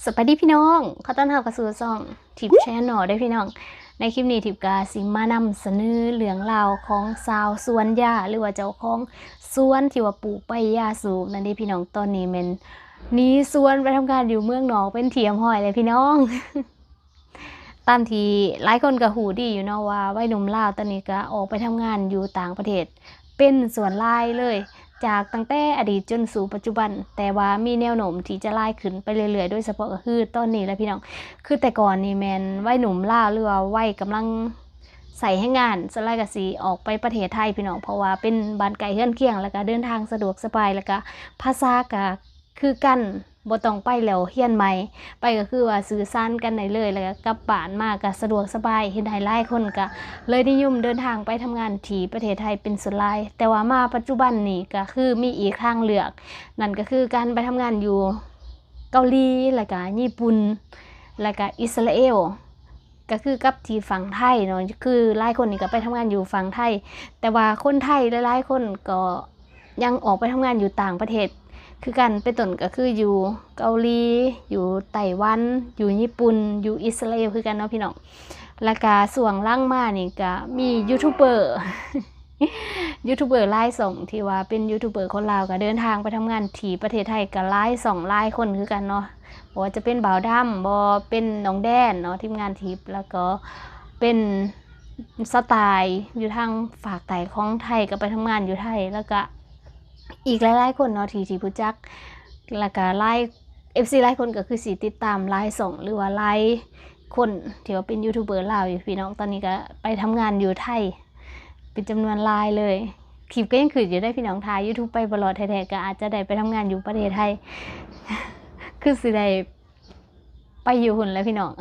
ສະບາຍດີພີ່ນ້ອງ ຂໍຕ້ອນຮັບເຂົ້າສູ່ຊ່ອງ Tip Channel ເດີ້ພີ່ນ້ອງ. ໃນຄລິບນີ້ Tip ກະຊິມານຳສະເໜີເລື່ອງລາວຂອງຊາວສວນຢາ ຫຼືວ່າເຈົ້າຂອງສວນທີ່ວ່າປູກໃບຢາສູບນັ້ນເດ້ພີ່ນ້ອງ. ຕອນນີ້ແມ່ນໜີສວນໄປທຳງານຢູ່ເມືອງນອກເປັນທີ່ຮຽບຮ້ອຍແລ້ວພີ່ນ້ອງ. ຕາມທີ່ຫຼາຍຄົນກໍຮູ້ດີຢູ່ເນາະວ່າ ໄວໜຸ່ມລາວຕອນນີ້ກໍອອກໄປທຳງານຢູ່ຕ່າງປະເທດເປັນສ່ວນຫຼາຍເລີຍ ຈາກຕັ້ງແຕ່ອະດີດຈົນສູ່ປັດຈຸບັນ, ແຕ່ວ່າມີແນວໂນ້ມທີ່ຈະຫຼາຍຂຶ້ນໄປເລື້ອຍໆ ໂດຍສະເພາະກໍຄືຕອນນີ້ແຫຼະພີ່ນ້ອງ. ຄືແຕ່ກ່ອນນີ້ແມ່ນໄວໜຸ່ມລາວ ຫຼືວ່າໄວກຳລັງໃຊ້ແຮງງານ ສ່ວນຫຼາຍກໍຊິອອກໄປປະເທດໄທພີ່ນ້ອງ, ເພາະວ່າເປັນບ້ານໃກ້ເຮືອນຄຽງ ແລ້ວກໍເດີນທາງສະດວກສະບາຍ ແລ້ວກໍພາສາກໍ ຄືກັນ ບໍ່ຕ້ອງໄປແລ້ວຮຽນໃໝ່, ໄປກໍຄືວ່າສື່ສານກັນໄດ້ເລີຍ ແລ້ວກໍກັບບ້ານມາກໍສະດວກສະບາຍ, ເຮັດໃຫ້ຫຼາຍຄົນກໍເລີຍນິຍົມເດີນທາງໄປທຳງານທີ່ປະເທດໄທເປັນສ່ວນຫຼາຍ. ແຕ່ວ່າມາປັດຈຸບັນນີ້ກໍຄືມີອີກທາງເລືອກ, ນັ້ນກໍຄືການໄປທຳງານຢູ່ເກົາຫຼີ ແລ້ວກໍຍີ່ປຸ່ນ ແລ້ວກໍອິດສະຣາເອວ. ກໍຄືກັບທີ່ຝັ່ງໄທເນາະ, ຄືຫຼາຍຄົນນີ້ກໍໄປທຳງານຢູ່ຝັ່ງໄທ, ແຕ່ວ່າຄົນໄທຫຼາຍໆຄົນກໍຍັງອອກໄປທຳງານຢູ່ຕ່າງປະເທດຄືກັນ, ເປັນຕົ້ນກໍຄືຢູ່ເກົາຫຼີ, ຢູ່ໄຕ້ຫວັນ, ຢູ່ຍີ່ປຸ່ນ, ຢູ່ອິດສະຣາເອວຄືກັນເນາະພີ່ນ້ອງ. ແລ້ວກະຊ່ວງຫຼັງມານີ້ກະມີຢູທູບເບີ ຢູທູບເບີຫຼາຍຊ່ອງ ທີ່ວ່າເປັນຢູທູບເບີຄົນລາວ ກໍເດີນທາງໄປທຳງານທີ່ປະເທດໄທ ກໍຫຼາຍຊ່ອງຫຼາຍຄົນຄືກັນເນາະ, ບໍ່ວ່າຈະເປັນບ່າວດຳ ບໍ່ ເປັນນ້ອງແດນເນາະ ທີມງານທິບ ແລ້ວກໍເປັນສະຕາຍ ຢູ່ທາງຟາກໃຕ້ຂອງໄທ ກໍໄປທຳງານຢູ່ໄທ, ແລ້ວກະອີກຫຼາຍໆຄົນເນາະ ທີ່ ທີ່ຮູ້ຈັກ, ແລ້ວກະຫຼາຍ ເອັຟຊີ ຫຼາຍຄົນກໍຄືຊິຕິດຕາມຫຼາຍຊ່ອງ ຫຼືວ່າຫຼາຍຄົນທີ່ວ່າເປັນຢູທູບເບີລາວຢູ່ພີ່ນ້ອງ, ຕອນນີ້ກໍໄປທຳງານຢູ່ໄທ ເປັນຈຳນວນຫຼາຍເລີຍ. ຄລິບກໍຍັງຄຶດຢູ່ເດ້ພີ່ນ້ອງ, ຖ້າຢູທູບໄປບໍ່ລອດແທ້ໆ ກໍອາດຈະໄດ້ໄປທຳງານຢູ່ປະເທດໄທ ຄືຊິໄດ້ໄປຢູ່ພຸ້ນແຫຼະພີ່ນ້ອງ,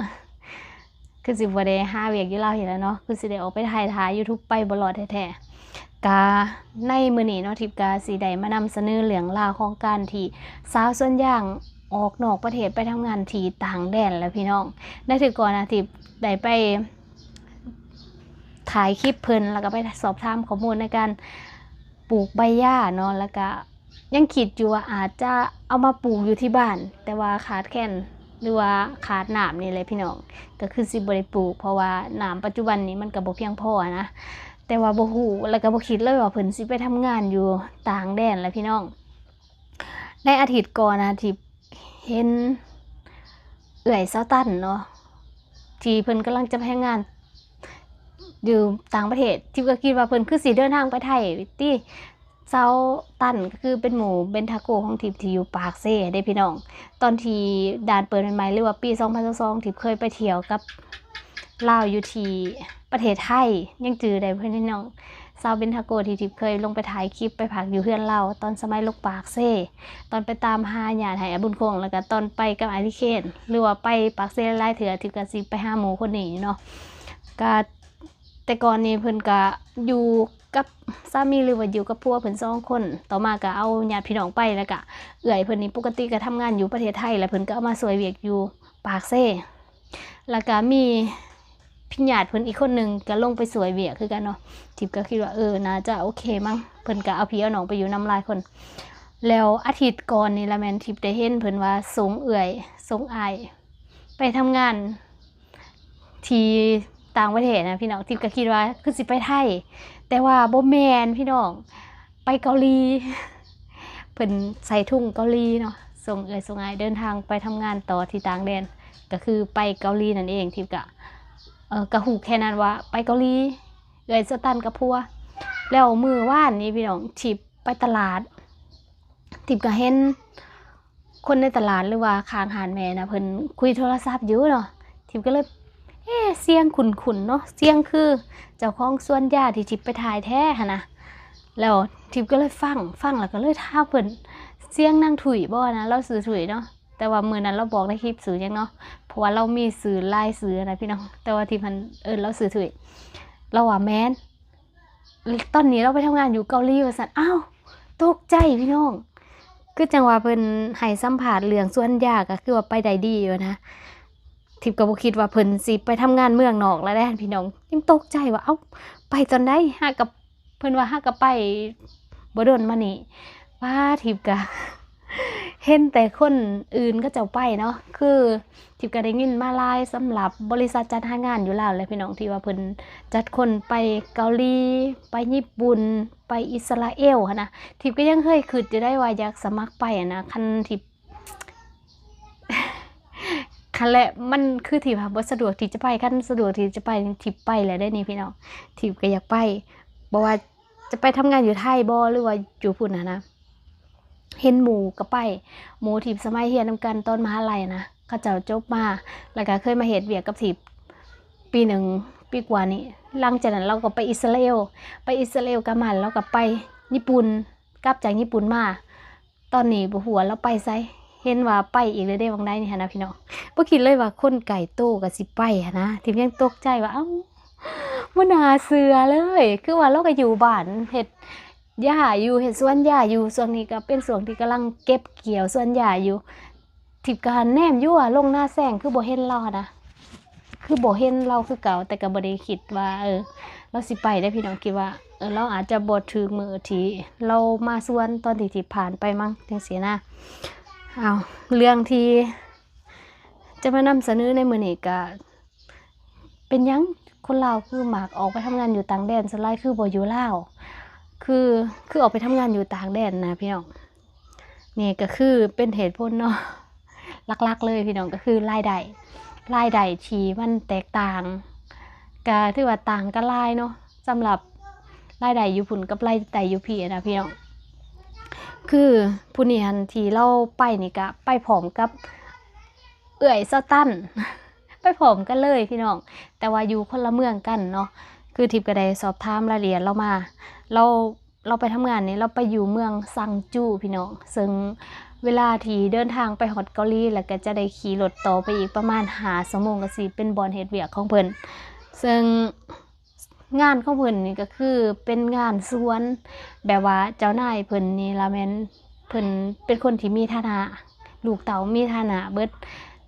ຄືຊິບໍ່ໄດ້ຫາວຽກຢູ່ລາວເຮັດແລ້ວເນາະ, ຄືຊິໄດ້ອອກໄປໄທ ຖ້າຢູທູບໄປບໍ່ລອດແທ້ໆ. ກະໃນມື້ນີ້ເນາະ ທິບກະຊິໄດ້ມານຳສະເໜີເລື່ອງລາວຂອງການທີ່ສາວສວນຢາງອອກນອກປະເທດໄປທຳງານທີ່ຕ່າງແດນແຫຼະພີ່ນ້ອງ. ໃນເທື່ອກ່ອນນະ ທິບໄດ້ໄປ ຖ່າຍຄລິບເພິ່ນ ແລ້ວກໍໄປສອບຖາມຂໍ້ມູນໃນການປູກໃບຢາເນາະ, ແລ້ວກະຍັງຄິດຢູ່ວ່າອາດຈະເອົາມາປູກຢູ່ທີ່ບ້ານ ແຕ່ວ່າຂາດແຄນ ຫຼືວ່າຂາດນ້ຳນີ້ແຫຼະພີ່ນ້ອງ, ກໍຄືຊິບໍ່ໄດ້ປູກ ເພາະວ່ານ້ຳປັດຈຸບັນນີ້ມັນກໍບໍ່ພຽງພໍນະ, ແຕ່ວ່າບໍ່ຮູ້ ແລ້ວກໍບໍ່ຄິດເລີຍວ່າເພິ່ນຊິໄປທຳງານຢູ່ຕ່າງແດນແຫຼະພີ່ນ້ອງ. ໃນອາທິດກ່ອນນະ ທີ່ເຫັນເອື້ອຍສາວຕັນເນາະ ທີ່ເພິ່ນກຳລັງຈະໄປທຳງານຢູ່ຕ່າງປະເທດ, ທິບກໍຄິດວ່າເພິ່ນຄືຊິເດີນທາງໄປໄທຕິ. ສາວຕັນກໍຄືເປັນໝູ່ເບັນທາໂກຂອງທິບທີ່ຢູ່ປາກເຊເດ້ພີ່ນ້ອງ. ຕອນທີ່ດ່ານເປີດໃໝ່ໆ ຫຼືວ່າປີສອງພັນຊາວສອງ ທິບເຄີຍໄປທ່ຽວກັບລາວຢູ່ທີ່ປະເທດໄທ, ຍັງຈື່ໄດ້ເພິ່ນພີ່ນ້ອງ. ສາວເບັນທາໂກທີ່ທິບເຄີຍລົງໄປຖ່າຍຄລິບໄປພັກຢູ່ເຮືອນລາວ ຕອນສະໄໝລົງປາກເຊ, ຕອນໄປຕາມຫາຍາດໃຫ້ອ້າຍບຸນຄົງ ແລ້ວກະຕອນໄປກັບອ້າຍລິເຄນ ຫຼືວ່າໄປປາກເຊຫຼາຍເທື່ອ ທິບກະຊິໄປຫາໝູ່ຄົນນີ້ເນາະ. ກະແຕ່ກ່ອນນີ້ເພິ່ນກະຢູ່ກັບສາມີ ຫຼືວ່າຢູ່ກັບຜົວເພິ່ນສອງຄົນ, ຕໍ່ມາກະເອົາຍາດພີ່ນ້ອງໄປ, ແລ້ວກະເອື້ອຍເພິ່ນນີ້ປົກກະຕິກະທຳງານຢູ່ປະເທດໄທ ແລ້ວເພິ່ນກະເອົາມາຊ່ວຍວຽກຢູ່ປາກເຊ. ແລ້ວກະມີພີ່ຍາດເພິ່ນອີກຄົນໜຶ່ງກໍລົງໄປຊ່ວຍວຽກຄືກັນເນາະ, ທິບກໍຄິດວ່າ ເອີ ໜ້າຈະໂອເຄມັ້ງ, ເພິ່ນກໍເອົາພີ່ເອົານ້ອງໄປຢູ່ນຳຫຼາຍຄົນ. ແລ້ວອາທິດກ່ອນນີ້ລະແມ່ນທິບໄດ້ເຫັນເພິ່ນວ່າສົ່ງເອື້ອຍ ສົ່ງອ້າຍໄປທຳງານທີ່ຕ່າງປະເທດນະພີ່ນ້ອງ, ທິບກໍຄິດວ່າຄືຊິໄປໄທ, ແຕ່ວ່າບໍ່ແມ່ນພີ່ນ້ອງ. ໄປເກົາຫຼີ ເພິ່ນໃສ່ທຸງເກົາຫຼີເນາະ, ສົ່ງເອື້ອຍສົ່ງອ້າຍເດີນທາງໄປທຳງານຕໍ່ທີ່ຕ່າງແດນ ກໍຄືໄປເກົາຫຼີນັ້ນເອງ. ທິບກະ ເອີ ກະຮູ້ແຄ່ນັ້ນວ່າໄປເກົາຫຼີ ເອື້ອຍສາວຕັນກັບຜົວ. ແລ້ວມື້ວານນີ້ພີ່ນ້ອງ ທິບໄປຕະຫຼາດ, ທິບກະເຫັນ ຄົນໃນຕະຫຼາດ ຫຼືວ່າຂ້າງຮ້ານແມ່ນະ ເພິ່ນຄຸຍໂທລະສັບຢູ່ເນາະ, ທິບກໍເລີຍ ເອ ສຽງຄຸ້ນໆເນາະ, ສຽງຄືເຈົ້າຂອງສວນຢາທີ່ທິບໄປຖ່າຍແທ້ຫັ້ນນະ. ແລ້ວທິບກໍເລີຍຟັງ ຟັງແລ້ວກໍເລີຍຖາມເພິ່ນ ສຽງນາງທຸຍບໍ່ນະ, ລາວຊື່ທຸຍເນາະ, ແຕ່ວ່າມື້ນັ້ນລາວບອກໃນຄລິບຊື່ຫຍັງເນາະ, ເພາະວ່າລາວມີຊື່ຫຼາຍຊື່ນະພີ່ນ້ອງ, ແຕ່ວ່າທິບຫັ້ນເອີ້ນລາວຊື່ທຸຍ. ລາວວ່າແມ່ນ ຕອນນີ້ລາວໄປທຳງານຢູ່ເກົາຫຼີວ່າຊັ້ນ. ອ້າວ ຕົກໃຈພີ່ນ້ອງ, ຄືຈັ່ງວ່າເພິ່ນໃຫ້ສຳພາດເລື່ອງສວນຢາ ກໍຄືວ່າໄປໄດ້ດີຢູ່ນະ. ທິບກໍບໍ່ຄິດວ່າເພິ່ນຊິໄປທຳງານເມືອງນອກແລ້ວເດ້ພີ່ນ້ອງ, ຍັງຕົກໃຈວ່າ ເອົ້າ ໄປຕອນໃດ? ຫາກະ ເພິ່ນວ່າຫາກະໄປບໍ່ດົນມານີ້. ວ້າ ທິບກະ ເຫັນແຕ່ຄົນອື່ນເຂົາເຈົ້າໄປເນາະ ຄືທິບກໍໄດ້ຍິນມາຫຼາຍສຳລັບບໍລິສັດຈັດຫາງານຢູ່ລາວແຫຼະພີ່ນ້ອງ ທີ່ວ່າເພິ່ນຈັດຄົນໄປເກົາຫຼີ ໄປຍີ່ປຸ່ນ ໄປອິດສະຣາເອວຫັ້ນນະ. ທິບກໍຍັງເຄີຍຄິດຢູ່ໄດ໋ວ່າຢາກສະໝັກໄປຫັ້ນນະ ຄັນທິບ ຄັນແຫຼະ ມັນຄືທີ່ວ່າບໍ່ສະດວກທີ່ຈະໄປ ຄັນສະດວກທີ່ຈະໄປ ທິບໄປແລ້ວເດ້ນີ້ພີ່ນ້ອງ ທິບກໍຢາກໄປ ບໍ່ວ່າຈະໄປທຳງານຢູ່ໄທບໍ ຫຼືວ່າຢູ່ພຸ້ນຫັ້ນນະ. ເຫັນໝູ່ກໍໄປ ໝູ່ທີ່ສະໄໝຮຽນນຳກັນຕອນມະຫາໄລນະ ເຂົາເຈົ້າຈົບມາ ແລ້ວກໍເຄີຍມາເຮັດວຽກກັບທິບປີໜຶ່ງ ປີກວ່ານີ້. ຫຼັງຈາກນັ້ນລາວກໍໄປອິດສະຣາເອວ ໄປອິດສະຣາເອວກັບມາ ແລ້ວກໍໄປຍີ່ປຸ່ນ ກັບຈາກຍີ່ປຸ່ນມາ ຕອນນີ້ບໍ່ຮູ້ວ່າລາວໄປໃສ ເຫັນວ່າໄປອີກແລ້ວເດ້ຫວ່າງໃດນີ້ຫັ້ນນະພີ່ນ້ອງ. ບໍ່ຄິດເລີຍວ່າຄົນໃກ້ໂຕກໍຊິໄປຫັ້ນນະ ທິບຍັງຕົກໃຈວ່າ ເອົ້າ ບໍ່ໜ້າເຊື່ອເລີຍ ຄືວ່າລາວກໍຢູ່ບ້ານເຮັດຢາຢູ່ ເຮັດສວນຢາຢູ່ ຊ່ວງນີ້ກໍເປັນຊ່ວງທີ່ກຳລັງເກັບກ່ຽວສວນຢາຢູ່. ທິບກໍແນມຢູ່ວ່າລົງນາແຊງ ຄືບໍ່ເຫັນລາວຫັ້ນນະ ຄືບໍ່ເຫັນລາວຄືເກົ່າ ແຕ່ກໍບໍ່ໄດ້ຄິດວ່າ ເອີ ລາວຊິໄປເດ້ພີ່ນ້ອງ. ຄິດວ່າ ເອີ ລາວອາດຈະບໍ່ຖືກມື້ທີ່ລາວມາສວນຕອນທີ່ ທີ່ຜ່ານໄປມັ້ງ ຈັ່ງຊີ້ນະ. ເອົາ ເລື່ອງທີ່ຈະມານຳສະເໜີໃນມື້ນີ້ກໍ ເປັນຫຍັງຄົນລາວຄືມັກອອກໄປທຳງານຢູ່ຕ່າງແດນ ສ່ວນຫຼາຍຄືບໍ່ຢູ່ລາວ ຄື ຄືອອກໄປທຳງານຢູ່ຕ່າງແດນນະພີ່ນ້ອງ. ນີ້ກໍຄືເປັນເຫດຜົນເນາະ ຫຼັກໆເລີຍພີ່ນ້ອງ ກໍຄືລາຍໄດ້ ລາຍໄດ້ທີ່ມັນແຕກຕ່າງ ກໍຖືວ່າຕ່າງກັນຫຼາຍເນາະ ສຳລັບລາຍໄດ້ຢູ່ພຸ້ນກັບລາຍໄດ້ຢູ່ພີ້ນະພີ່ນ້ອງ. ຄືຜູ້ນີ້ຫັ້ນທີ່ລາວໄປນີ້ກໍໄປພ້ອມກັບເອື້ອຍສາວຕັນ ໄປພ້ອມກັນເລີຍພີ່ນ້ອງ ແຕ່ວ່າຢູ່ຄົນລະເມືອງກັນເນາະ. ຄືທິບກໍໄດ້ສອບຖາມລາຍລະອຽດລາວມາ ລາວ ລາວໄປທຳງານນີ້ ລາວໄປຢູ່ເມືອງຊັງຈູພີ່ນ້ອງ ເຊິ່ງເວລາທີ່ເດີນທາງໄປຮອດເກົາຫຼີ ແລ້ວກໍຈະໄດ້ຂີ່ລົດຕໍ່ໄປອີກປະມານຫ້າຊົ່ວໂມງ ກໍຊິເປັນບ່ອນເຮັດວຽກຂອງເພິ່ນ ເຊິ່ງງານຂອງເພິ່ນນີ້ກໍຄືເປັນງານສວນ ແບບວ່າເຈົ້ານາຍເພິ່ນນີ້ລະແມ່ນ ເພິ່ນເປັນຄົນທີ່ມີຖານະ ລູກເຕົ້າມີຖານະເບິດ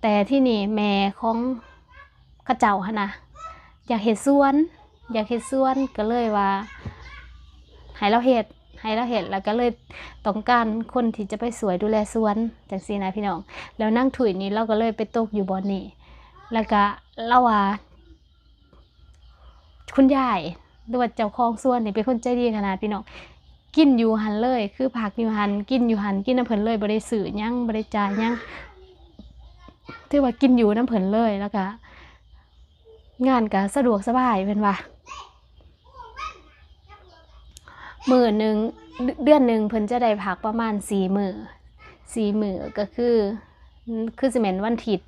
ແຕ່ທີນີ້ແມ່ຂອງ ເຂົາເຈົ້າຫັ້ນນະ ຢາກເຮັດສວນ ຢາກເຮັດສວນ ກໍເລີຍວ່າໃຫ້ລາວເຮັດ ໃຫ້ລາວເຮັດ ແລ້ວກໍເລີຍຕ້ອງການຄົນທີ່ຈະໄປຊ່ວຍດູແລສວນ ຈັ່ງຊີ້ນະພີ່ນ້ອງ. ແລ້ວນາງທຸຍນີ້ລາວກໍເລີຍໄປຕົກຢູ່ບ່ອນນີ້ ແລ້ວກໍລາວວ່າ ຄຸນຍາຍ ຫຼືວ່າເຈົ້າຂອງສວນນີ້ເປັນຄົນໃຈດີຂະໜາດພີ່ນ້ອງ ກິນຢູ່ຫັ້ນເລີຍ ຄືພັກຢູ່ຫັ້ນ ກິນຢູ່ຫັ້ນ ກິນນຳເພິ່ນເລີຍ ບໍ່ໄດ້ຊື້ຫຍັງ ບໍ່ໄດ້ຈ່າຍຫຍັງ ຖືວ່າກິນຢູ່ນຳເພິ່ນເລີຍ ແລ້ວກະງານກະສະດວກສະບາຍ ເພິ່ນວ່າ ມື້ໜຶ່ງ ເດືອນໜຶ່ງເພິ່ນຈະໄດ້ພັກປະມານສີ່ມື້ ສີ່ມື້ ກະຄື ຄືຊິແມ່ນວັນທິດ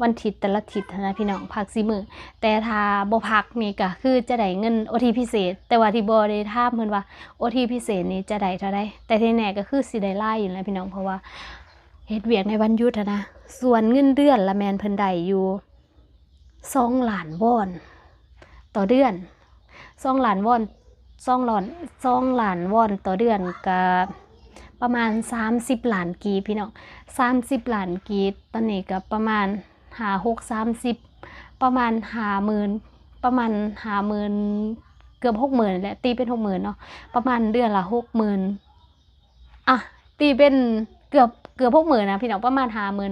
ວັນທິດແຕ່ລະທິດຫັ້ນນະພີ່ນ້ອງ ພັກສີ່ມື້ ແຕ່ຖ້າບໍ່ພັກນີ້ກະຄືຈະໄດ້ເງິນໂອທີພິເສດ ແຕ່ວ່າທີ່ບໍ່ໄດ້ຖາມເພິ່ນວ່າໂອທີພິເສດນີ້ຈະໄດ້ເທົ່າໃດ ແຕ່ທີ່ແນ່ກະຄືຊິໄດ້ຫຼາຍຢູ່ແຫຼະພີ່ນ້ອງ ເພາະວ່າເຮັດວຽກໃນວັນຢຸດຫັ້ນນະ. ສ່ວນເງິນເດືອນລະແມ່ນເພິ່ນໄດ້ຢູ່ສອງລ້ານວອນຕໍ່ເດືອນ ສອງລ້ານວອນ ສອງລ້ານ ສອງລ້ານວອນຕໍ່ເດືອນ ກະປະມານສາມສິບລ້ານກີບພີ່ນ້ອງ ສາມສິບລ້ານກີບ ຕອນນີ້ກະປະມານຫ້າຫົກສາມສິບ ປະມານຫ້າໝື່ນ ປະມານຫ້າໝື່ນ ເກືອບຫົກໝື່ນແຫຼະ ຕີເປັນຫົກໝື່ນເນາະ ປະມານເດືອນລະຫົກໝື່ນ ອ່ະ ຕີເປັນເກືອບ ເກືອບຫົກໝື່ນນະພີ່ນ້ອງ ປະມານຫ້າໝື່ນ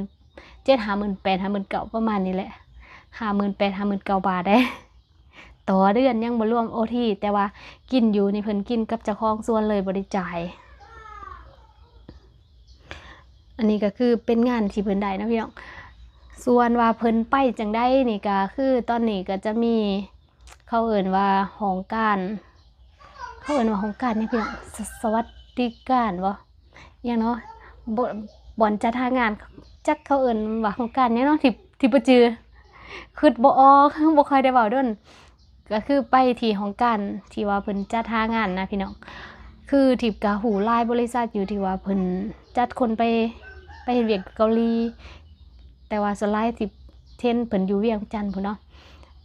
ເຈັດ ຫ້າໝື່ນແປດ ຫ້າໝື່ນເກົ້າ ປະມານນີ້ແຫຼະ ຫ້າໝື່ນແປດ ຫ້າໝື່ນເກົ້າບາດເດ້ ຕໍ່ເດືອນ ຍັງບໍ່ລວມໂອທີ ແຕ່ວ່າກິນຢູ່ນີ້ເພິ່ນກິນກັບເຈົ້າຂອງສວນເລີຍ ບໍ່ໄດ້ຈ່າຍ. ອັນນີ້ກໍຄືເປັນງານທີ່ເພິ່ນໄດ້ເນາະພີ່ນ້ອງ ສ່ວນວ່າເພິ່ນໄປຈັ່ງໃດນີ້ ກໍຄືຕອນນີ້ກໍຈະມີ ເຂົາເອີ້ນວ່າຫ້ອງການ ເຂົາເອີ້ນວ່າຫ້ອງການຫຍັງພີ່ນ້ອງ ສະ ສະຫວັດດີການບໍ ອີຫຍັງເນາະ ບ່ອນ ບ່ອນຈັດຫາງານ ຈັກເຂົາເອີ້ນວ່າຫ້ອງການຫຍັງເນາະ ທີ່ ທີ່ບໍ່ຈື່ ຄິດບໍ່ອອກ ບໍ່ຄ່ອຍໄດ້ເວົ້າດົນ ກໍຄືໄປທີ່ຫ້ອງການທີ່ວ່າເພິ່ນຈັດຫາງານນະພີ່ນ້ອງ ຄືທິບກໍຮູ້ຫຼາຍບໍລິສັດຢູ່ທີ່ວ່າເພິ່ນຈັດຄົນໄປ ໄປເຮັດວຽກເກົາຫຼີ ແຕ່ວ່າສ່ວນຫຼາຍທີ່ເຫັນເພິ່ນຢູ່ວຽງຈັນພຸ້ນເນາະ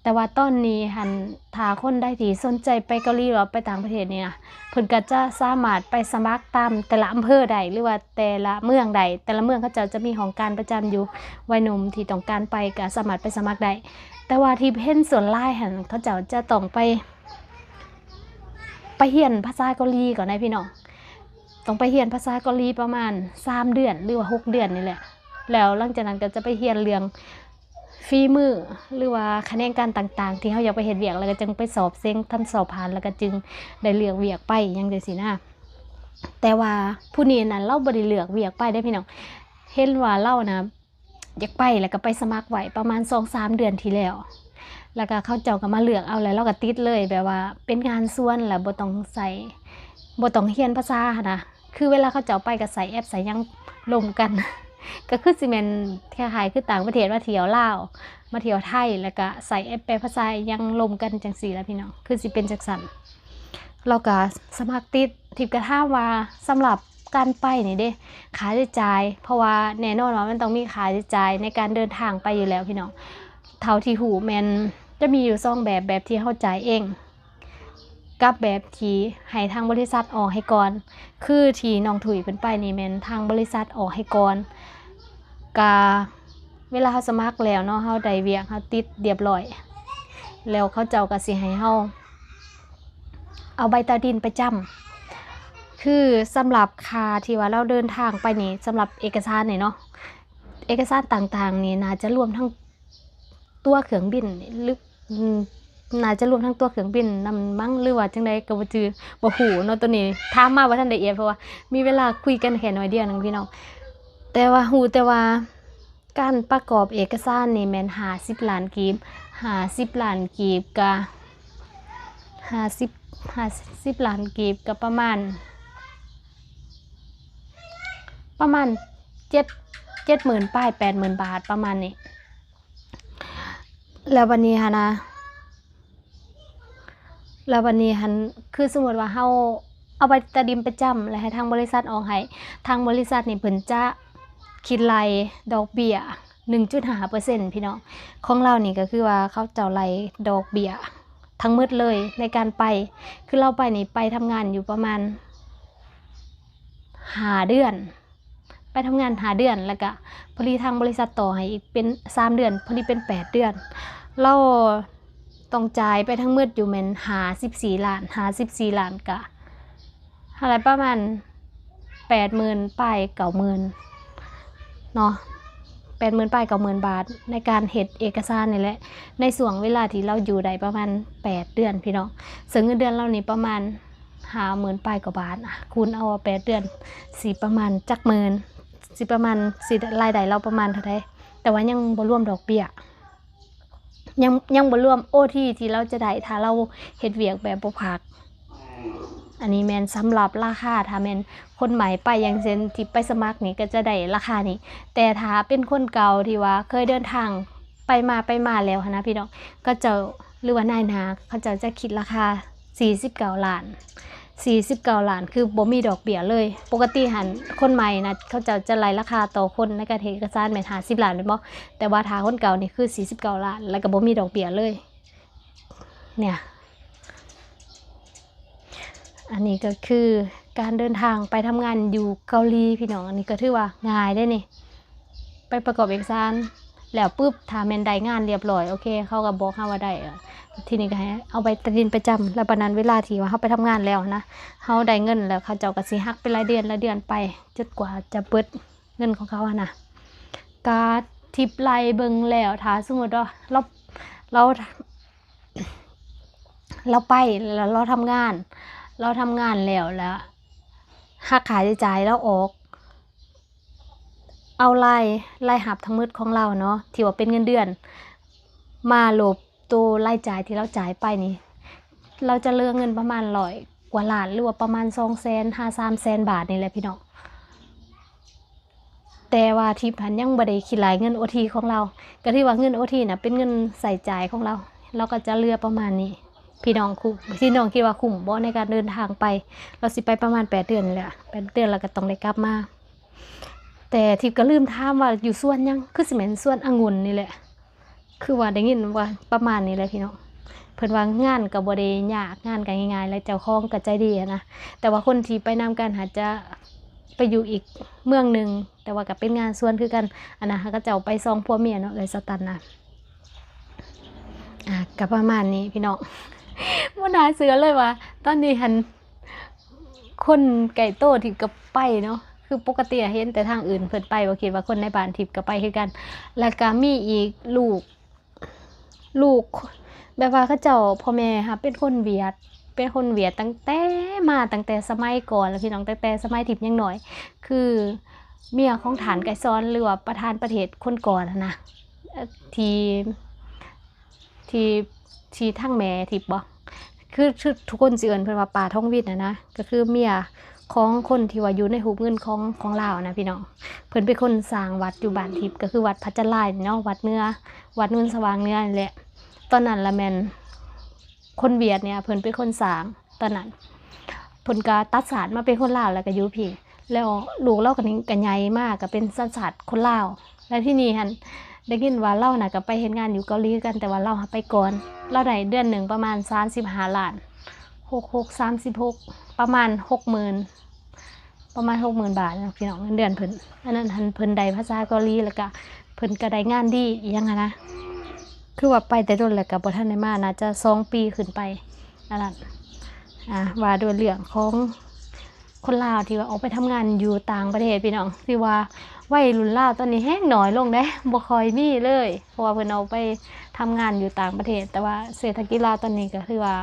ແຕ່ວ່າຕອນນີ້ຫັ້ນ ຖ້າຄົນໃດທີ່ສົນໃຈໄປເກົາຫຼີ ຫຼືວ່າໄປຕ່າງປະເທດນີ້ນະ ເພິ່ນກໍຈະສາມາດໄປສະໝັກຕາມແຕ່ລະອຳເພີໄດ້ ຫຼືວ່າແຕ່ລະເມືອງໄດ້ ແຕ່ລະເມືອງເຂົາເຈົ້າຈະມີຫ້ອງການປະຈຳຢູ່ ໄວໜຸ່ມທີ່ຕ້ອງການໄປກໍສາມາດໄປສະໝັກໄດ້ ແຕ່ວ່າທີ່ເຫັນສ່ວນຫຼາຍຫັ້ນ ເຂົາເຈົ້າຈະຕ້ອງໄປ ໄປຮຽນພາສາເກົາຫຼີກ່ອນໃດ໋ພີ່ນ້ອງ ຕ້ອງໄປຮຽນພາສາເກົາຫຼີປະມານສາມເດືອນ ຫຼືວ່າຫົກເດືອນນີ້ແຫຼະ. ແລ້ວຫຼັງຈາກນັ້ນກໍຈະໄປຮຽນເລື່ອງ ຝີມື ຫຼືວ່າຂະແໜງການຕ່າງໆ ທີ່ເຮົາຢາກໄປເຮັດວຽກ ແລ້ວກໍຈຶ່ງໄປສອບເສັງ ຄັນສອບຜ່ານ ແລ້ວກໍຈຶ່ງໄດ້ເລືອກວຽກໄປ ຫຍັງຈັ່ງຊີ້ນະ. ແຕ່ວ່າຜູ້ນີ້ນັ້ນ ລາວບໍ່ໄດ້ເລືອກວຽກໄປເດ້ພີ່ນ້ອງ, ເຫັນວ່າລາວນະຢາກໄປ ແລ້ວກໍໄປສະໝັກໄວ້ປະມານສອງສາມເດືອນທີ່ແລ້ວ ແລ້ວກໍເຂົາເຈົ້າກໍມາເລືອກເອົາ ແລ້ວລາວກໍຕິດເລີຍ ແບບວ່າເປັນງານຊວນ ແລ້ວບໍ່ຕ້ອງໃຊ້ ບໍ່ຕ້ອງຮຽນພາສາຫັ້ນນະ. ຄືເວລາເຂົາເຈົ້າໄປກໍໃຊ້ແອັບໃຊ້ຫຍັງລົມກັນ ກໍຄືຊິແມ່ນຄ້າຍໆຄືຕ່າງປະເທດມາທ່ຽວລາວ ມາທ່ຽວໄທ ແລ້ວກໍໃຊ້ແອັບແປພາສາຫຍັງລົມກັນຈັ່ງຊີ້ລະພີ່ນ້ອງ ຄືຊິເປັນຈັ່ງຊັ້ນ. ລາວກໍສະໝັກຕິດ ທິບກໍຖາມວ່າສຳລັບການໄປນີ້ເດ້ ຄ່າໃຊ້ຈ່າຍ ເພາະວ່າແນ່ນອນວ່າມັນຕ້ອງມີຄ່າໃຊ້ຈ່າຍໃນການເດີນທາງໄປຢູ່ແລ້ວພີ່ນ້ອງ. ເທົ່າທີ່ຮູ້ແມ່ນຈະມີຢູ່ສອງແບບ ແບບທີ່ເຮົາຈ່າຍເອງ ກັບແບບທີ່ໃຫ້ທາງບໍລິສັດອອກໃຫ້ກ່ອນ ຄືທີ່ນ້ອງທຸຍເພິ່ນໄປນີ້ແມ່ນທາງບໍລິສັດອອກໃຫ້ກ່ອນ. ກະເວລາເຮົາສະໝັກແລ້ວເນາະ ເຮົາໄດ້ວຽກ ເຮົາຕິດລຽບຮ້ອຍ ແລ້ວເຂົາເຈົ້າກະຊິໃຫ້ເຮົາເອົາໃບຕາດິນໄປຈຳ. ຄືສຳລັບຄ່າທີ່ວ່າລາວເດີນທາງໄປນີ້ ສຳລັບເອກະສານນີ້ເນາະ ເອກະສານຕ່າງໆນີ້ ໜ້າຈະລວມທັງ ຕົ໋ວເຄື່ອງບິນ ຫຼື ອືມ ໜ້າຈະລວມທັງຕົ໋ວເຄື່ອງບິນນຳມັ້ງ ຫຼືວ່າຈັ່ງໃດກໍບໍ່ຈື່ ບໍ່ຮູ້ເນາະ. ໂຕນີ້ຖາມມາບໍ່ທັນລະອຽດ ເພາະວ່າມີເວລາຄຸຍກັນແຄ່ໜ້ອຍດຽວໜຶ່ງພີ່ນ້ອງ. ແຕ່ວ່າຮູ້ແຕ່ວ່າການປະກອບເອກະສານນີ້ແມ່ນຫ້າສິບລ້ານກີບ ຫ້າສິບລ້ານກີບກະ ຫ້າສິບ ຫ້າສິບລ້ານກີບກະປະມານ ປະມານເຈັດ ເຈັດໝື່ນປາຍ ແປດໝື່ນບາດ ປະມານນີ້. ແລ້ວບັດນີ້ຫັ້ນນະ ແລ້ວບັດນີ້ຫັ້ນ ຄືສົມມຸດວ່າເຮົາເອົາໃບຕາດິນໄປຈຳ ແລ້ວໃຫ້ທາງບໍລິສັດອອກໃຫ້ ທາງບໍລິສັດນີ້ເພິ່ນຈະຄິດໄລ່ດອກເບ້ຍໜຶ່ງຈຸດຫ້າເປີເຊັນ ພີ່ນ້ອງ. ຂອງລາວນີ້ກໍຄືວ່າເຂົາເຈົ້າໄລ່ດອກເບ້ຍທັງໝົດເລີຍໃນການໄປ ຄືລາວໄປນີ້ໄປທຳງານຢູ່ປະມານຫ້າເດືອນ ໄປທຳງານຫ້າເດືອນ ແລ້ວກະພໍດີທາງບໍລິສັດຕໍ່ໃຫ້ອີກເປັນສາມເດືອນ ພໍດີເປັນແປດເດືອນ. ລາວຕ້ອງຈ່າຍໄປທັງໝົດຢູ່ແມ່ນຫ້າສິບສີ່ລ້ານ ຫ້າສິບສີ່ລ້ານ ກະເທົ່າໃດ ປະມານແປດໝື່ນປາຍເກົ້າໝື່ນເນາະ ແປດໝື່ນປາຍເກົ້າໝື່ນບາດ ໃນການເຮັດເອກະສານນີ້ແຫຼະ ໃນຊ່ວງເວລາທີ່ລາວຢູ່ໄດ້ປະມານແປດເດືອນ ພີ່ນ້ອງ. ເຊິ່ງເງິນເດືອນລາວນີ້ປະມານ ຫ້າໝື່ນປາຍກວ່າບາດ ອາ ຄູນເອົາວ່າແປດເດືອນ ຊິປະມານຈັກໝື່ນ ຊິປະມານ ຊິລາຍໄດ້ລາວປະມານເທົ່າໃດ ແຕ່ວ່າຍັງບໍ່ລວມດອກເບ້ຍ ຍັງ ຍັງບໍ່ລວມໂອທີທີ່ລາວຈະໄດ້ ຖ້າລາວເຮັດວຽກແບບບໍ່ພັກ. ອັນນີ້ແມ່ນສຳລັບລາຄາ ຖ້າແມ່ນຄົນໃໝ່ໄປ ຢ່າງເຊັ່ນທີ່ໄປສະໝັກນີ້ ກໍຈະໄດ້ລາຄານີ້ ແຕ່ຖ້າເປັນຄົນເກົ່າທີ່ວ່າເຄີຍເດີນທາງໄປມາ ໄປມາແລ້ວຫັ້ນນະ ພີ່ນ້ອງ ເຂົາເຈົ້າ ຫຼືວ່ານາຍໜ້າເຂົາເຈົ້າຈະຄິດລາຄາ ສີ່ສິບເກົ້າລ້ານ ສີ່ສິບເກົ້າລ້ານ ຄືບໍ່ມີດອກເບ້ຍເລີຍ. ປົກກະຕິຫັ້ນຄົນໃໝ່ນະ ເຂົາເຈົ້າຈະໄລ່ລາຄາຕໍ່ຄົນໃນການເຮັດເອກະສານແມ່ນຫ້າສິບລ້ານແມ່ນບໍ່? ແຕ່ວ່າຖ້າຄົນເກົ່ານີ້ຄືສີ່ສິບເກົ້າລ້ານ ແລ້ວກໍບໍ່ມີດອກເບ້ຍເລີຍ ເນ່ຍ. ອັນນີ້ກໍຄືການເດີນທາງໄປທຳງານຢູ່ເກົາຫຼີພີ່ນ້ອງ ອັນນີ້ກໍຖືວ່າງ່າຍເດ້ນີ້. ໄປປະກອບເອກະສານແລ້ວປຶບ ຖ້າແມ່ນໄດ້ງານລຽບຮ້ອຍ ໂອເຄ ເຂົາກໍບອກເຮົາວ່າໄດ້ ທີນີ້ກໍໃຫ້ເອົາໃບຕາດິນໄປຈຳ ແລ້ວບາດນັ້ນເວລາທີ່ວ່າເຮົາໄປທຳງານແລ້ວນະ ເຮົາໄດ້ເງິນແລ້ວ ເຂົາເຈົ້າກໍຊິຫັກເປັນລາຍເດືອນ ລາຍເດືອນໄປ ຈົນກວ່າຈະເບິດເງິນຂອງເຂົາຫັ້ນນະ. ກະທິບໄລ່ເບິ່ງແລ້ວ ຖ້າສົມມຸດວ່າລາວ ລາວ ລາວໄປ ແລ້ວລາວທຳງານ ລາວທຳງານແລ້ວ ແລ້ວຫັກຄ່າໃຊ້ຈ່າຍລາວອອກ ເອົາລາຍ ລາຍຮັບທັງໝົດຂອງລາວເນາະ ທີ່ວ່າເປັນເງິນເດືອນ ມາລົບໂຕລາຍຈ່າຍທີ່ລາວຈ່າຍໄປນີ້ ລາວຈະເຫຼືອເງິນປະມານຮ້ອຍກວ່າລ້ານ ຫຼືວ່າປະມານສອງແສນຫາສາມແສນບາດນີ້ແຫຼະພີ່ນ້ອງ. ແຕ່ວ່າທິບຫັ້ນຍັງບໍ່ໄດ້ຄິດລາຍເງິນໂອທີຂອງລາວ ກໍຖືວ່າເງິນໂອທີນະເປັນເງິນໃຊ້ຈ່າຍຂອງລາວ ລາວກໍຈະເຫຼືອປະມານນີ້. ພີ່ນ້ອງຄຸ ພີ່ນ້ອງຄິດວ່າຄຸ້ມບໍ່ໃນການເດີນທາງໄປ? ລາວຊິໄປປະມານແປດເດືອນນີ້ແຫຼະ ແປດເດືອນແລ້ວກໍຕ້ອງໄດ້ກັບມາ. ແຕ່ທິບກໍລືມຖາມວ່າຢູ່ສວນຫຍັງ ຄືຊິແມ່ນສວນອະງຸ່ນນີ້ແຫຼະ ຄືວ່າໄດ້ຍິນວ່າປະມານນີ້ແຫຼະພີ່ນ້ອງ. ເພິ່ນວ່າງານກໍບໍ່ໄດ້ຍາກ ງານກໍງ່າຍໆ ແລະເຈົ້າຂອງກໍໃຈດີຫັ້ນນະ ແຕ່ວ່າຄົນທີ່ໄປນຳກັນຫາດຈະໄປຢູ່ອີກເມືອງໜຶ່ງ ແຕ່ວ່າກໍເປັນງານສວນຄືກັນ. ອັນນັ້ນຫາ ເຂົາເຈົ້າໄປສອງຜົວເມຍເນາະ ເອື້ອຍສາວຕັນນະ. ອ່າ ກໍປະມານນີ້ພີ່ນ້ອງ ບໍ່ໜ້າເຊື່ອເລີຍວ່າຕອນນີ້ຫັ້ນ ໂຄ ຄົນໃກ້ໂຕທິບກໍໄປເນາະ ຄືປົກກະຕິເຫັນແຕ່ທາງອື່ນເພິ່ນໄປ ບໍ່ຄິດວ່າຄົນໃນບ້ານທິບກໍໄປຄືກັນ. ແລ້ວກໍມີອີກ ລູກ ລູກ ແບບວ່າເຂົາເຈົ້າ ພໍ່ແມ່ຫັ້ນເປັນຄົນຫວຽດ ເປັນຄົນຫວຽດຕັ້ງແຕ່ ມາຕັ້ງແຕ່ສະໄໝກ່ອນແລ້ວ ພີ່ນ້ອງ, ຕັ້ງແຕ່ສະໄໝທິບຍັງນ້ອຍ ຄືເມຍຂອງທ່ານໄກສອນ ຫຼືວ່າປະທານປະເທດຄົນກ່ອນຫັ້ນນະ ເອີ່ ທີ່ ທີ່ ທີ່ທາງແມ່ທິບບໍ ຄື ຄືທຸກຄົນຊິເອີ້ນເພິ່ນວ່າປ້າທອງວິນຫັ້ນນະ ກໍຄືເມຍຂອງຄົນທີ່ວ່າຢູ່ໃນຮູບເງິນຂອງ ຂອງລາວນະ ພີ່ນ້ອງ. ເພິ່ນເປັນຄົນສ້າງວັດຢູ່ບ້ານທິບ ກໍຄືວັດພະຈັນລາຍນີ້ເນາະ ວັດເໜືອ ວັດໂນນສະຫວ່າງເໜືອນີ້ແຫຼະ. ຕອນນັ້ນລະແມ່ນຄົນຫວຽດນີ້ເພິ່ນເປັນຄົນສ້າງ ຕອນນັ້ນ ເພິ່ນກໍຕັດຊາດມາເປັນຄົນລາວ ແລ້ວກໍຢູ່ພີ້ ແລ້ວລູກລາວກໍນີ້ກໍໃຫຍ່ມາກໍເປັນສັນຊາດຄົນລາວ. ແລ້ວທີນີ້ຫັ້ນ ໄດ້ຍິນວ່າລາວນະກໍໄປເຮັດງານຢູ່ເກົາຫຼີຄືກັນ ແຕ່ວ່າລາວຫາໄປກ່ອນ ລາວໄດ້ເດືອນໜຶ່ງປະມານສາມສິບຫ້າລ້ານ ຫົກຫົກ ສາມສິບຫົກ ປະມານຫົກໝື່ນ ປະມານຫົກໝື່ນບາດເນາະ ພີ່ນ້ອງ ເງິນເດືອນເພິ່ນ. ອັນນັ້ນຫັ້ນເພິ່ນໄດ້ພາສາເກົາຫຼີ ແລ້ວກະເພິ່ນກະໄດ້ງານດີອີ່ຫຍັງຫັ້ນນະ ຄືວ່າໄປແຕ່ດົນແລ້ວກະບໍ່ທັນໄດ້ມາ ໜ້າຈະສອງປີຂຶ້ນໄປ. ອັນນັ້ນ ອ່າ ວ່າດ້ວຍເລື່ອງຂອງຄົນລາວທີ່ວ່າອອກໄປທຳງານຢູ່ຕ່າງປະເທດ ພີ່ນ້ອງ ຖືວ່າໄວລຸ້ນລາວຕອນນີ້ແຮງໜ້ອຍລົງເດ້ ບໍ່ຄ່ອຍມີເລີຍ ເພາະວ່າເພິ່ນອອກໄປທຳງານຢູ່ຕ່າງປະເທດ. ແຕ່ວ່າເສດຖະກິດລາວຕອນນີ້ກໍຖືວ່າ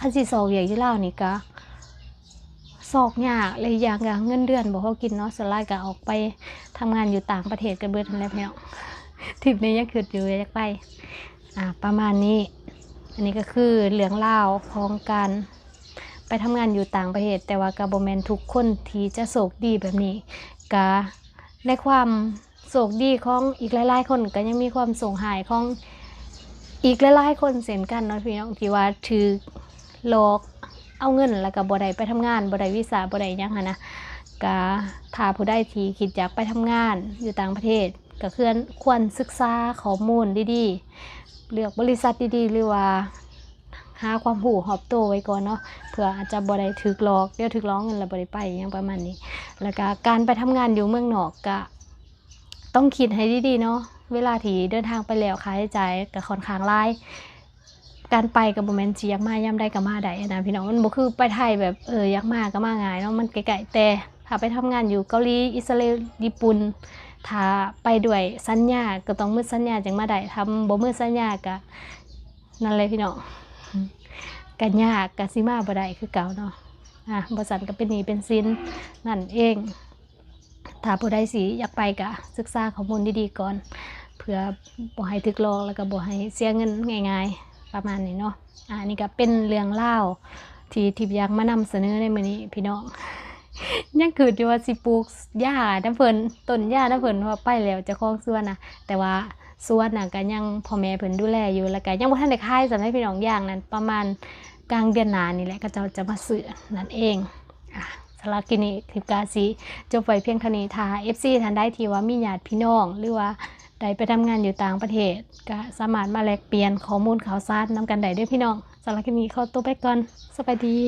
ຄັນຊິຊອກວຽກຢູ່ລາວນີ້ກະຊອກຍາກ ແລະ ອີກຢ່າງກະເງິນເດືອນບໍ່ພໍກິນເນາະ ສ່ວນຫຼາຍກະອອກໄປທຳງານຢູ່ຕ່າງປະເທດກັນເບິດຫັ້ນແຫຼະ ພີ່ນ້ອງ. ທິບນີ້ຍັງຄິດຢູ່ ຢາກໄປ ອ່າ ປະມານນີ້. ອັນນີ້ກໍຄືເລື່ອງລາວຂອງການໄປທຳງານຢູ່ຕ່າງປະເທດ ແຕ່ວ່າກະບໍ່ແມ່ນທຸກຄົນທີ່ຈະໂຊກດີແບບນີ້ ກະໃນຄວາມ ໂຊກດີຂອງອີກຫຼາຍໆຄົນ ກໍຍັງມີຄວາມໂຊກຮ້າຍຂອງອີກຫຼາຍໆຄົນເຊັ່ນກັນເນາະ ພີ່ນ້ອງ ທີ່ວ່າຖືກຫຼອກເອົາເງິນ ແລ້ວກໍບໍ່ໄດ້ໄປທຳງານ ບໍ່ໄດ້ວີຊາ ບໍ່ໄດ້ຫຍັງຫັ້ນນະ. ກະຖ້າຜູ້ໃດທີ່ຄິດຢາກໄປທຳງານຢູ່ຕ່າງປະເທດ ກໍຄວນ ຄວນສຶກສາຂໍ້ມູນດີໆ ເລືອກບໍລິສັດດີໆ ຫຼືວ່າຫາຄວາມຮູ້ຮອບໂຕໄວ້ກ່ອນເນາະ ເພື່ອອາດຈະບໍ່ໄດ້ຖືກຫຼອກ ດຽວຖືກຫຼອກເງິນແລ້ວບໍ່ໄດ້ໄປ ຫຍັງປະມານນີ້. ແລ້ວກະການໄປທຳງານຢູ່ເມືອງນອກ ກະ ຕ້ອງຄິດໃຫ້ດີໆເນາະ ເວລາທີ່ເດີນທາງໄປແລ້ວ ຄ່າໃຊ້ຈ່າຍກໍຂ້ອນຂ້າງຫຼາຍ ການໄປກໍບໍ່ແມ່ນຊິຢາກມາຍາມໃດກໍມາໄດ້ນະ ພີ່ນ້ອງ. ມັນບໍ່ຄືໄປໄທແບບ ເອີ ຢາກມາກໍມາງ່າຍເນາະ ມັນໃກ້ໆ. ແຕ່ຖ້າໄປທຳງານຢູ່ເກົາຫຼີ ອິດສະຣາເອນ ຍີ່ປຸ່ນ ຖ້າໄປດ້ວຍສັນຍາ ກໍຕ້ອງໝົດສັນຍາຈຶ່ງມາໄດ້ ຖ້າບໍ່ໝົດສັນຍາກໍນັ້ນແຫຼະ ພີ່ນ້ອງ ກໍຍາກ ກໍຊິມາບໍ່ໄດ້ຄືເກົ່າເນາະ. ອ່າ ບໍ່ຊັ້ນກໍເປັນໜີ້ເປັນສິນນັ້ນເອງ. ຖ້າຜູ້ໃດຊິຢາກໄປກະສຶກສາຂໍ້ມູນດີໆກ່ອນ ເພື່ອບໍ່ໃຫ້ຖືກຫຼອກ ແລ້ວກໍບໍ່ໃຫ້ເສຍເງິນງ່າຍໆ ປະມານນີ້ເນາະ. ອ່າ ອັນນີ້ກໍເປັນເລື່ອງລາວທີ່ທິບຢາກມານຳສະເໜີໃນມື້ນີ້ພີ່ນ້ອງ. ຍັງຄິດຢູ່ວ່າຊິປູກຢານຳເພິ່ນ ຕົ້ນຢານຳເພິ່ນ ເພາະວ່າໄປແລ້ວເຈົ້າຂອງສວນນະ ແຕ່ວ່າສວນນະກໍຍັງພໍ່ແມ່ເພິ່ນດູແລຢູ່ ແລ້ວກໍຍັງບໍ່ທັນໄດ້ຂາຍຊ້ຳເດ້ພີ່ນ້ອງ. ຢາງນັ້ນປະມານກາງເດືອນໜ້ານີ້ແຫຼະ ເຂົາເຈົ້າຈະມາຊື້ນັ້ນເອງ. ອ່າ ສຳລັບຄລິບນີ້ ທິບກະຊິຈົບໄວ້ພຽງເທົ່ານີ້. ຖ້າເອັຟຊີທ່ານໃດທີ່ວ່າມີຍາດພີ່ນ້ອງ ຫຼືວ່າໄດ້ໄປທຳງານຢູ່ຕ່າງປະເທດ ກະສາມາດມາແລກປ່ຽນຂໍ້ມູນຂ່າວສານນຳກັນໄດ້ເດີ້ພີ່ນ້ອງ. ສຳລັບຄລິບນີ້ຂໍຕົວໄປກ່ອນ. ສະບາຍດີ.